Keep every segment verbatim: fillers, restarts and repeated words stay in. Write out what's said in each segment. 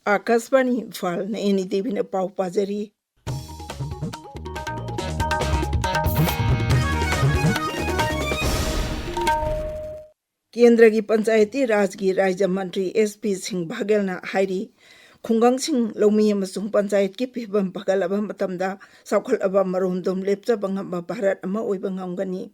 ꯑꯥꯀꯥꯁꯕꯥꯅꯤ ꯏꯝꯐꯥꯜ, ꯅꯌꯅꯤ ꯗꯦꯕꯤꯅ ꯄꯥꯎ ꯄꯥꯖꯔꯤ꯫ ꯀꯦꯟꯗ꯭ꯔꯒꯤ ꯄꯟꯆꯥꯌꯇꯤ ꯔꯥꯖꯒꯤ ꯔꯥꯖ꯭ꯌ ꯃꯟꯇ꯭ꯔꯤ ꯑꯦꯁ ꯄꯤ ꯁꯤꯡ ꯕꯥꯒꯦꯜꯅ ꯍꯥꯏꯔꯤ, ꯈꯨꯡꯒꯪꯁꯤꯡ, ꯂꯧꯃꯤ ꯑꯃꯁꯨꯡ ꯄꯟꯆꯥꯌꯠꯀꯤ ꯐꯤꯕꯝ ꯐꯒꯠꯂꯕ ꯃꯇꯝꯗ ꯆꯥꯎꯈꯠꯂꯕ ꯃꯔꯣꯝꯗꯣꯝ ꯂꯦꯞꯆꯕ ꯉꯝꯕ ꯚꯥꯔꯠ ꯑꯃ ꯑꯣꯏꯕ ꯉꯝꯒꯅꯤ꯫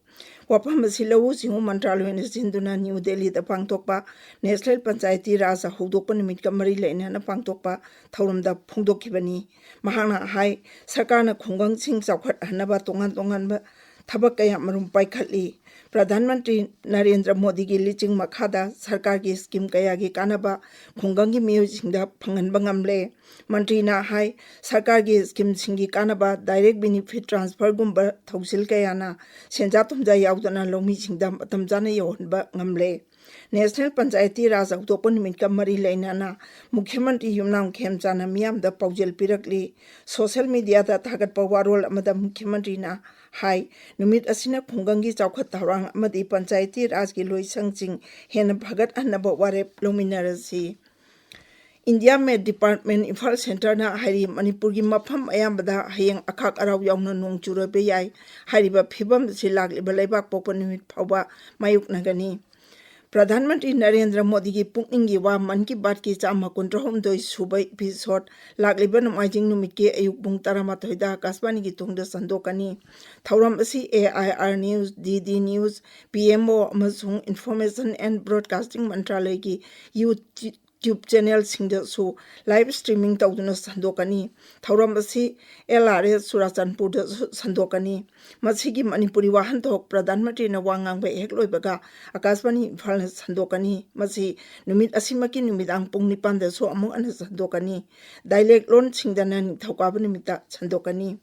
ꯋꯥꯐꯝ ꯑꯁꯤ ꯂꯧꯎ ꯁꯤꯡꯎ ꯃꯟꯇ꯭ꯔꯥꯂꯣꯏꯅ ꯁꯤꯟꯗꯨꯅ ꯅ꯭ꯌꯨ ꯗꯦꯜꯂꯤꯗ ꯄꯥꯡꯊꯣꯛꯄ ꯅꯦꯁꯅꯦꯜ ꯄꯟꯆꯥꯌꯇꯤ ꯔꯥꯖ ꯍꯧꯗꯣꯛꯄ ꯅꯨꯃꯤꯠꯀ ꯃꯔꯤ ꯂꯩꯅꯅ ꯄꯥꯡꯊꯣꯛꯄ ꯊꯧꯔꯝꯗ ꯐꯣꯡꯗꯣꯛꯈꯤꯕꯅꯤ꯫ ꯃꯍꯥꯛꯅ ꯍꯥꯏ, ꯁꯔꯀꯥꯔꯅ ꯈꯨꯡꯒꯪꯁꯤꯡ ꯆꯥꯎꯈꯠꯍꯟꯅꯕ ꯇꯣꯉꯥꯟ ꯇꯣꯉꯥꯟꯕ ꯊꯕꯛ ꯀꯌꯥ ꯃꯔꯨꯝ ꯄꯥꯏꯈꯠꯂꯤ꯫ ꯄ꯭ꯔꯙꯥꯟ ꯃꯟꯇ꯭ꯔꯤ ꯅꯔꯦꯟꯗ꯭ꯔ ꯃꯣꯗꯤꯒꯤ ꯂꯤꯆꯤꯡ ꯃꯈꯥꯗ ꯁꯔꯀꯥꯔꯒꯤ ꯁ꯭ꯀꯤꯝ ꯀꯌꯥꯒꯤ ꯀꯥꯟꯅꯕ ꯈꯨꯡꯒꯪꯒꯤ ꯃꯤꯑꯣꯏꯁꯤꯡꯗ ꯐꯪꯍꯟꯕ ꯉꯝꯂꯦ꯫ ꯃꯟꯇ꯭ꯔꯤꯅ ꯍꯥꯏ, ꯁꯔꯀꯥꯔꯒꯤ ꯁ꯭ꯀꯤꯝꯁꯤꯡꯒꯤ ꯀꯥꯟꯅꯕ direct benefit transferꯒꯨꯝꯕ ꯊꯧꯁꯤꯜ ꯀꯌꯥꯅ ꯁꯦꯟꯖꯥ ꯊꯨꯝꯖꯥ ꯌꯥꯎꯗꯅ ꯂꯧꯃꯤꯁꯤꯡꯗ ꯃꯇꯝ ꯆꯥꯅ ꯌꯧꯍꯟꯕ ꯉꯝꯂꯦ꯫ ꯅꯦꯁꯅꯦꯜ ꯄꯟꯆꯥꯌꯇꯤ ꯔꯥꯖ ꯍꯧꯗꯣꯛꯄ ꯅꯨꯃꯤꯠꯀ ꯃꯔꯤ ꯂꯩꯅꯅ ꯃꯨꯈ꯭ꯌ ꯃꯟꯇ꯭ꯔꯤ ꯌꯨꯝꯅꯥꯝ ꯈꯦꯝꯆꯥꯟꯅ ꯃꯤꯌꯥꯝꯗ ꯄꯥꯎꯖꯦꯜ ꯄꯤꯔꯛꯂꯤ꯫ ꯁꯣꯁꯦꯜ ꯃꯤꯗꯤꯌꯥꯗ ꯊꯥꯒꯠꯄ ꯋꯥꯔꯣꯜ ꯑꯃꯗ ꯃꯨꯈ꯭ꯌ ꯃꯟꯇ꯭ꯔꯤꯅ ꯍꯥꯏ, ꯅꯨꯃꯤꯠ ꯑꯁꯤꯅ ꯈꯨꯡꯒꯪꯒꯤ ꯆꯥꯎꯈꯠ ꯊꯧꯔꯥꯡ ꯑꯃꯗꯤ ꯄꯟꯆꯥꯌꯇꯤ ꯔꯥꯖꯒꯤ ꯂꯣꯏꯁꯪꯁꯤꯡ ꯍꯦꯟꯅ ꯐꯒꯠꯍꯟꯅꯕ ꯋꯥꯔꯦꯞ ꯂꯧꯃꯤꯟꯅꯔꯁꯤ꯫ ꯏꯟꯗꯤꯌꯥ ꯃꯦꯠ ꯗꯤꯄꯥꯔꯠꯃꯦꯟ ꯏꯝꯐꯥꯜ ꯁꯦꯟꯇꯔꯅ ꯍꯥꯏꯔꯤ, ꯃꯅꯤꯄꯨꯔꯒꯤ ꯃꯐꯝ ꯑꯌꯥꯝꯕꯗ ꯍꯌꯦꯡ ꯑꯈꯥꯛ ꯑꯔꯥꯎ ꯌꯥꯎꯅ ꯅꯣꯡ ꯆꯨꯔꯕ ꯌꯥꯏ꯫ ꯍꯥꯏꯔꯤꯕ ꯐꯤꯕꯝ ꯑꯁꯤ ꯂꯥꯛꯂꯤꯕ ꯂꯩꯕꯥꯛꯄꯣꯛꯄ ꯅꯨꯃꯤꯠ ꯐꯥꯎꯕ ꯃꯥꯌꯣꯛꯅꯒꯅꯤ꯫ ꯄ꯭ꯔꯙꯥꯟ ꯃꯟꯇ꯭ꯔꯤ ꯅꯔꯦꯟꯗ꯭ꯔ ꯃꯣꯗꯤꯒꯤ ꯄꯨꯛꯅꯤꯡꯒꯤ ꯋꯥ ꯃꯟ ꯀꯤ ꯕꯥꯠꯀꯤ ꯆꯥꯝꯃ ꯀꯨꯟꯊ꯭ꯔꯥ ꯍꯨꯝꯗꯣꯏ ꯁꯨꯕ episode ꯂꯥꯛꯂꯤꯕ ꯅꯣꯡꯃꯥꯏꯖꯤꯡ ꯅꯨꯃꯤꯠꯀꯤ ꯑꯌꯨꯛ ꯄꯨꯡ ꯇꯔꯥꯃꯥꯊꯣꯏꯗ ꯑꯥꯀꯥꯁꯕꯥꯅꯤꯒꯤ ꯊꯣꯡꯗ ꯁꯟꯗꯣꯛꯀꯅꯤ꯫ ꯊꯧꯔꯝ ꯑꯁꯤ A I R News, D D News, P M O ꯑꯃꯁꯨꯡ Information and Broadcasting ꯃꯟꯇ꯭ꯔꯥꯂꯌꯒꯤ YouTube ꯆꯦꯅꯦꯜꯁꯤꯡꯗꯁꯨ live streaming ꯇꯧꯗꯨꯅ ꯁꯟꯗꯣꯛꯀꯅꯤ꯫ ꯊꯧꯔꯝ ꯑꯁꯤ L R S ꯆꯨꯔꯥꯆꯥꯟꯄꯨꯔꯗꯁꯨ ꯁꯟꯗꯣꯛꯀꯅꯤ꯫ ꯃꯁꯤꯒꯤ ꯃꯅꯤꯄꯨꯔꯤ ꯋꯥꯍꯟꯊꯣꯛ ꯄ꯭ꯔꯙꯥꯟ ꯃꯟꯇ꯭ꯔꯤꯅ ꯋꯥ ꯉꯥꯡꯕ ꯍꯦꯛ ꯂꯣꯏꯕꯒ ꯑꯥꯀꯥꯁꯕꯥꯅꯤ ꯏꯝꯐꯥꯜꯅ ꯁꯟꯗꯣꯛꯀꯅꯤ꯫ ꯃꯁꯤ ꯅꯨꯃꯤꯠ ꯑꯁꯤꯃꯛꯀꯤ ꯅꯨꯃꯤꯗꯥꯡ ꯄꯨꯡ ꯅꯤꯄꯥꯟꯗꯁꯨ ꯑꯃꯨꯛ ꯍꯟꯅ ꯁꯟꯗꯣꯛꯀꯅꯤ꯫ Dialect ꯂꯣꯟꯁꯤꯡꯗꯅ ꯅꯤꯡꯊꯧꯀꯥꯕ ꯅꯨꯃꯤꯠꯇ ꯁꯟꯗꯣꯛꯀꯅꯤ꯫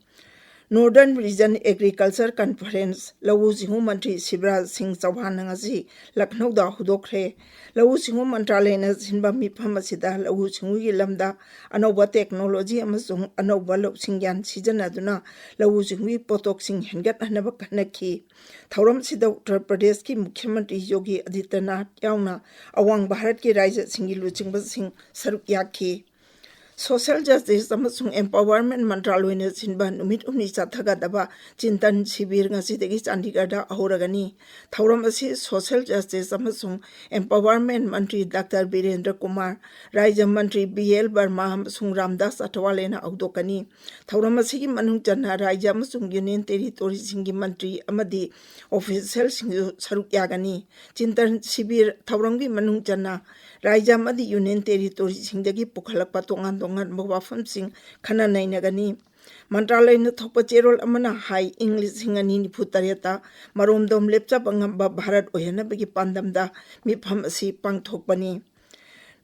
Northern Region Agriculture Conference ꯂꯧꯎ ꯁꯤꯡꯎ ꯃꯟꯇ꯭ꯔꯤ ꯁꯤꯕꯔꯥꯖ ꯁꯤꯡ ꯆꯧꯍꯥꯟꯅ ꯉꯁꯤ ꯂꯈꯅꯧꯗ ꯍꯧꯗꯣꯛꯈ꯭ꯔꯦ꯫ ꯂꯧꯎ ꯁꯤꯡꯎ ꯃꯟꯇ꯭ꯔꯥꯂꯌꯅ ꯁꯤꯟꯕ ꯃꯤꯐꯝ ꯑꯁꯤꯗ ꯂꯧꯎ ꯁꯤꯡꯎꯒꯤ ꯂꯝꯗ ꯑꯅꯧꯕ technology ꯑꯃꯁꯨꯡ ꯑꯅꯧꯕ ꯂꯧꯁꯤꯡ ꯒ꯭ꯌꯥꯟ ꯁꯤꯖꯤꯟꯅꯗꯨꯅ ꯂꯧꯎ ꯁꯤꯡꯎꯒꯤ ꯄꯣꯠꯊꯣꯛꯁꯤꯡ ꯍꯦꯟꯒꯠꯍꯟꯅꯕ ꯈꯟꯅꯈꯤ꯫ ꯊꯧꯔꯝꯁꯤꯗ ꯎꯠꯇꯔ ꯄ꯭ꯔꯗꯦꯁꯀꯤ ꯃꯨꯈ꯭ꯌ ꯃꯟꯇ꯭ꯔꯤ ꯌꯣꯒꯤ ꯑꯗꯤꯇ꯭ꯌꯅꯥꯊ ꯌꯥꯎꯅ ꯑꯋꯥꯡ ꯚꯥꯔꯠꯀꯤ ꯔꯥꯖ꯭ꯌꯁꯤꯡꯒꯤ ꯂꯨꯆꯤꯡꯕꯁꯤꯡ ꯁꯔꯨꯛ ꯌꯥꯈꯤ꯫ ꯁꯣꯁꯤꯌꯦꯜ ꯖꯁꯇꯤꯁ ꯑꯃꯁꯨꯡ ꯑꯦꯝꯄꯥꯋꯔꯃꯦꯟ ꯃꯟꯇ꯭ꯔꯥꯂꯣꯏꯅ ꯁꯤꯟꯕ ꯅꯨꯃꯤꯠ ꯍꯨꯝꯅꯤ ꯆꯠꯊꯒꯗꯕ ꯆꯤꯟꯇꯟ ꯁꯤꯕꯤꯔ ꯉꯁꯤꯗꯒꯤ ꯆꯥꯟꯗꯤꯒꯔꯗ ꯍꯧꯔꯒꯅꯤ꯫ ꯊꯧꯔꯝ ꯑꯁꯤ ꯁꯣꯁꯤꯌꯦꯜ ꯖꯁꯇꯤꯁ ꯑꯃꯁꯨꯡ ꯑꯦꯝꯄꯥꯋꯔꯃꯦꯟ ꯃꯟꯇ꯭ꯔꯤ ꯗꯥꯛꯇꯔ ꯕꯤꯔꯦꯟꯗ꯭ꯔ ꯀꯨꯃꯥꯔ, ꯔꯥꯏꯖ꯭ꯌ ꯃꯟꯇ꯭ꯔꯤ ꯕꯤ ꯑꯦꯜ ꯕꯔꯃꯥ ꯑꯃꯁꯨꯡ ꯔꯥꯝꯗꯥꯁ ꯑꯊꯋꯥꯂꯦꯅ ꯍꯧꯗꯣꯛꯀꯅꯤ꯫ ꯊꯧꯔꯝ ꯑꯁꯤꯒꯤ ꯃꯅꯨꯡ ꯆꯟꯅ ꯔꯥꯏꯖ꯭ꯌ ꯑꯃꯁꯨꯡ ꯌꯨꯅꯤꯌꯟ ꯇꯦꯔꯤꯇꯣꯔꯤꯁꯤꯡꯒꯤ ꯃꯟꯇ꯭ꯔꯤ ꯑꯃꯗꯤ ꯑꯣꯐꯤꯁꯤꯌꯦꯜꯁꯤꯡꯁꯨ ꯁꯔꯨꯛ ꯌꯥꯒꯅꯤ꯫ ꯆꯤꯟꯇꯟ ꯁꯤꯕꯤꯔ ꯊꯧꯔꯝꯒꯤ ꯃꯅꯨꯡ ꯆꯟꯅ ꯔꯥꯏꯖ꯭ꯌ ꯑꯃꯗꯤ ꯌꯨꯅꯤꯌꯟ ꯇꯦꯔꯤꯇꯣꯔꯤꯁꯤꯡꯗꯒꯤ ꯄꯨꯈꯠꯂꯛꯄ ꯇꯣꯉꯥꯟ ꯇꯣꯉꯥꯟꯕ ꯋꯥꯐꯝꯁꯤꯡ ꯈꯟꯅ ꯅꯩꯅꯒꯅꯤ꯫ ꯃꯟꯇ꯭ꯔꯥꯂꯌꯅ ꯊꯣꯛꯄ ꯆꯦꯔꯣꯜ ꯑꯃꯅ ꯍꯥꯏ, ꯏꯪ ꯂꯤꯁꯤꯡ ꯑꯅꯤ ꯅꯤꯐꯨ ꯇꯔꯦꯠꯇ ꯃꯔꯣꯝꯗꯣꯝ ꯂꯦꯞꯆꯕ ꯉꯝꯕ ꯚꯥꯔꯠ ꯑꯣꯏꯍꯟꯅꯕꯒꯤ ꯄꯥꯟꯗꯝꯗ ꯃꯤꯐꯝ ꯑꯁꯤ ꯄꯥꯡꯊꯣꯛꯄꯅꯤ꯫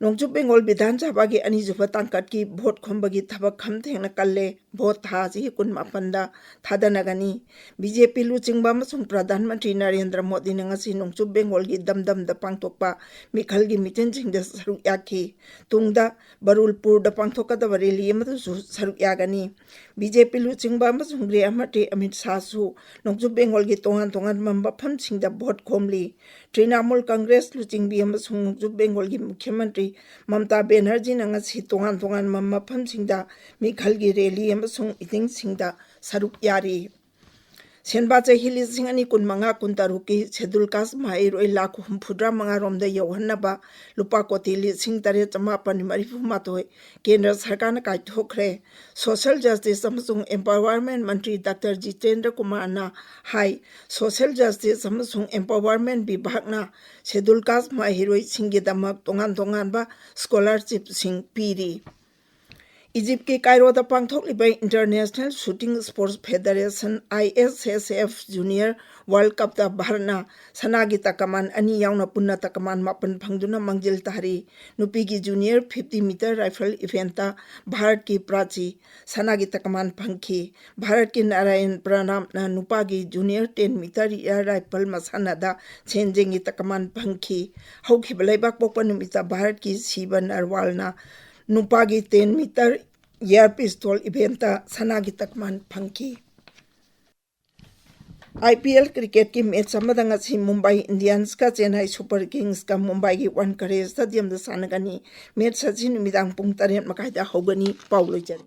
ꯅꯣꯡꯆꯨꯞ ꯕꯦꯡꯒꯣꯜ ꯕꯤꯙꯥꯟ ꯁꯚꯥꯒꯤ ꯑꯅꯤꯁꯨꯕ ꯇꯥꯡꯀꯠꯀꯤ ꯚꯣꯠ ꯈꯣꯝꯕꯒꯤ ꯊꯕꯛ ꯈꯝ ꯊꯦꯡꯅ ꯀꯜꯂꯦ꯫ ꯚꯣꯠ ꯊꯥ ꯑꯁꯤꯒꯤ ꯀꯨꯟ ꯃꯥꯄꯟꯗ ꯊꯥꯗꯅꯒꯅꯤ꯫ ꯕꯤ ꯖꯦ ꯄꯤ ꯂꯨꯆꯤꯡꯕ ꯑꯃꯁꯨꯡ ꯄ꯭ꯔꯙꯥꯟ ꯃꯟꯇ꯭ꯔꯤ ꯅꯔꯦꯟꯗ꯭ꯔ ꯃꯣꯗꯤꯅ ꯉꯁꯤ ꯅꯣꯡꯆꯨꯞ ꯕꯦꯡꯒꯣꯜꯒꯤ ꯗꯝꯗꯝꯗ ꯄꯥꯡꯊꯣꯛꯄ ꯃꯤꯈꯜꯒꯤ ꯃꯤꯇꯤꯟꯁꯤꯡꯗ ꯁꯔꯨꯛ ꯌꯥꯈꯤ꯫ ꯇꯨꯡꯗ ꯕꯔꯨꯜꯄꯨꯔꯗ ꯄꯥꯡꯊꯣꯛꯀꯗꯕ ꯔꯦꯂꯤ ꯑꯃꯗꯁꯨ ꯁꯔꯨꯛ ꯌꯥꯒꯅꯤ꯫ ꯕꯤ ꯖꯦ ꯄꯤ ꯂꯨꯆꯤꯡꯕ ꯑꯃꯁꯨꯡ ꯒ꯭ꯔꯦꯍ ꯃꯟꯇ꯭ꯔꯤ ꯑꯃꯤꯠ ꯁꯥꯍꯁꯨ ꯅꯣꯡꯆꯨꯞ ꯕꯦꯡꯒꯣꯜꯒꯤ ꯇꯣꯉꯥꯟ ꯇꯣꯉꯥꯟꯕ ꯃꯐꯝꯁꯤꯡꯗ ꯚꯣꯠ ꯈꯣꯝꯂꯤ꯫ ꯇ꯭ꯔꯤꯅꯥꯃꯨꯜ ꯀꯪꯒ꯭ꯔꯦꯁ ꯂꯨꯆꯤꯡꯕꯤ ꯑꯃꯁꯨꯡ ꯅꯣꯡꯆꯨꯞ ꯕꯦꯡꯒꯣꯜꯒꯤ ꯃꯨꯈ꯭ꯌ ꯃꯟꯇ꯭ꯔꯤ ꯃꯃꯇꯥ ꯕꯦꯅꯔꯖꯤꯅ ꯉꯁꯤ ꯇꯣꯉꯥꯟ ꯇꯣꯉꯥꯟꯕ ꯃꯐꯝꯁꯤꯡꯗ ꯃꯤꯈꯜꯒꯤ ꯔꯦꯂꯤ ꯑꯃꯁꯨꯡ ꯃꯤꯇꯤꯡꯁꯤꯡꯗ ꯁꯔꯨꯛ ꯌꯥꯔꯤ꯫ ꯁꯦꯟꯕꯥ ꯆꯍꯤ ꯂꯤꯁꯤꯡ ꯑꯅꯤ ꯀꯨꯟꯃꯉꯥ ꯀꯨꯟꯇꯔꯨꯛꯀꯤ ꯁꯦꯗꯨꯜ ꯀꯥꯁ ꯃꯍꯩꯔꯣꯏ ꯂꯥꯈ ꯍꯨꯝꯐꯨꯇꯔꯥ ꯃꯉꯥ ꯔꯣꯝꯗ ꯌꯧꯍꯟꯅꯕ ꯂꯨꯄꯥ ꯀꯣꯇꯤ ꯂꯤꯁꯤꯡ ꯇꯔꯦꯠ ꯆꯃꯥꯄꯟ ꯃꯔꯤꯐꯨ ꯃꯥꯊꯣꯏ ꯀꯦꯟꯗ꯭ꯔ ꯁꯔꯀꯥꯔꯅ ꯀꯥꯏꯊꯣꯛꯈ꯭ꯔꯦ꯫ ꯁꯣꯁꯤꯌꯦꯜ ꯖꯁꯇꯤꯁ ꯑꯃꯁꯨꯡ ꯑꯦꯝꯄꯥꯋꯔꯃꯦꯟ ꯃꯟꯇ꯭ꯔꯤ ꯗꯥꯛꯇꯔ ꯖꯤꯇꯦꯟꯗ꯭ꯔ ꯀꯨꯃꯥꯔꯅ ꯍꯥꯏ, ꯁꯣꯁꯤꯌꯦꯜ ꯖꯁꯇꯤꯁ ꯑꯃꯁꯨꯡ ꯑꯦꯝꯄꯥꯋꯔꯃꯦꯟ ꯕꯤꯚꯥꯒꯅ ꯁꯦꯗꯨꯜ ꯀꯥꯁ ꯃꯍꯩꯔꯣꯏꯁꯤꯡꯒꯤꯗꯃꯛ ꯇꯣꯉꯥꯟ ꯇꯣꯉꯥꯟꯕ ꯁ꯭ꯀꯣꯂꯔꯁꯤꯞꯁꯤꯡ ꯄꯤꯔꯤ꯫ ꯏꯖꯤꯞꯀꯤ ꯀꯥꯏꯔꯣꯗ ꯄꯥꯡꯊꯣꯛꯂꯤꯕ ꯏꯟꯇꯔꯅꯦꯁꯅꯦꯜ ꯁꯨꯇꯤꯡ ꯁ꯭ꯄꯣꯔꯠꯁ ꯐꯦꯗꯔꯦꯁꯟ, ꯑꯥꯏ ꯑꯦꯁ ꯑꯦꯁ ꯑꯦꯐ, ꯖꯨꯅꯤꯌꯔ ꯋꯥꯔꯜꯗ ꯀꯞꯇ ꯚꯥꯔꯠꯅ ꯁꯅꯥꯒꯤ ꯇꯀꯃꯥꯟ ꯑꯅꯤ ꯌꯥꯎꯅ ꯄꯨꯟꯅ ꯇꯀꯃꯥꯟ ꯃꯥꯄꯟ ꯐꯪꯗꯨꯅ ꯃꯥꯡꯖꯤꯜ ꯇꯥꯔꯤ꯫ ꯅꯨꯄꯤꯒꯤ ꯖꯨꯅꯤꯌꯔ ꯐꯤꯐꯇꯤ ꯃꯤꯇꯔ ꯔꯥꯏꯐꯜ ꯏꯚꯦꯟꯠꯇ ꯚꯥꯔꯠꯀꯤ ꯄ꯭ꯔꯥꯆꯤ ꯁꯅꯥꯒꯤ ꯇꯀꯃꯥꯟ ꯐꯪꯈꯤ꯫ ꯚꯥꯔꯠꯀꯤ ꯅꯥꯔꯥꯌꯟ ꯄ꯭ꯔꯅꯥꯝꯅ ꯅꯨꯄꯥꯒꯤ junior ten metre air rifle ꯃꯁꯥꯟꯅꯗ ꯁꯦꯟꯖꯦꯡꯒꯤ ꯇꯀꯃꯥꯟ ꯐꯪꯈꯤ꯫ ꯍꯧꯈꯤꯕ ꯂꯩꯕꯥꯛ ꯄꯣꯛꯄ ꯅꯨꯃꯤꯠꯇ ꯚꯥꯔꯠꯀꯤ ꯁꯤꯕ ꯅꯔꯋꯥꯜꯅ ꯅꯨꯄꯥꯒꯤ ꯇꯦꯟ ꯃꯤꯇꯔ ꯏꯌꯔ ꯄꯤꯁꯇꯣꯜ ꯏꯚꯦꯟꯠꯇ ꯁꯅꯥꯒꯤ ꯇꯀꯃꯥꯟ ꯐꯪꯈꯤ꯫ ꯑꯥꯏ ꯄꯤ ꯑꯦꯜ ꯀ꯭ꯔꯤꯀꯦꯠꯀꯤ ꯃꯦꯠꯆ ꯑꯃꯗ ꯉꯁꯤ ꯃꯨꯝꯕꯥꯏ ꯏꯟꯗꯤꯌꯟꯁꯀ ꯆꯦꯟꯅꯥꯏ ꯁꯨꯄꯔ ꯀꯤꯡꯁꯀ ꯃꯨꯝꯕꯥꯏꯒꯤ ꯋꯥꯟꯈꯔꯦ ꯁ꯭ꯇꯦꯗꯤꯌꯝꯗ ꯁꯥꯟꯅꯒꯅꯤ꯫ ꯃꯦꯠꯆ ꯑꯁꯤ ꯅꯨꯃꯤꯗꯥꯡ ꯄꯨꯡ ꯇꯔꯦꯠ ꯃꯈꯥꯏꯗ ꯍꯧꯒꯅꯤ꯫ ꯄꯥꯎ ꯂꯣꯏꯖꯔꯦ꯫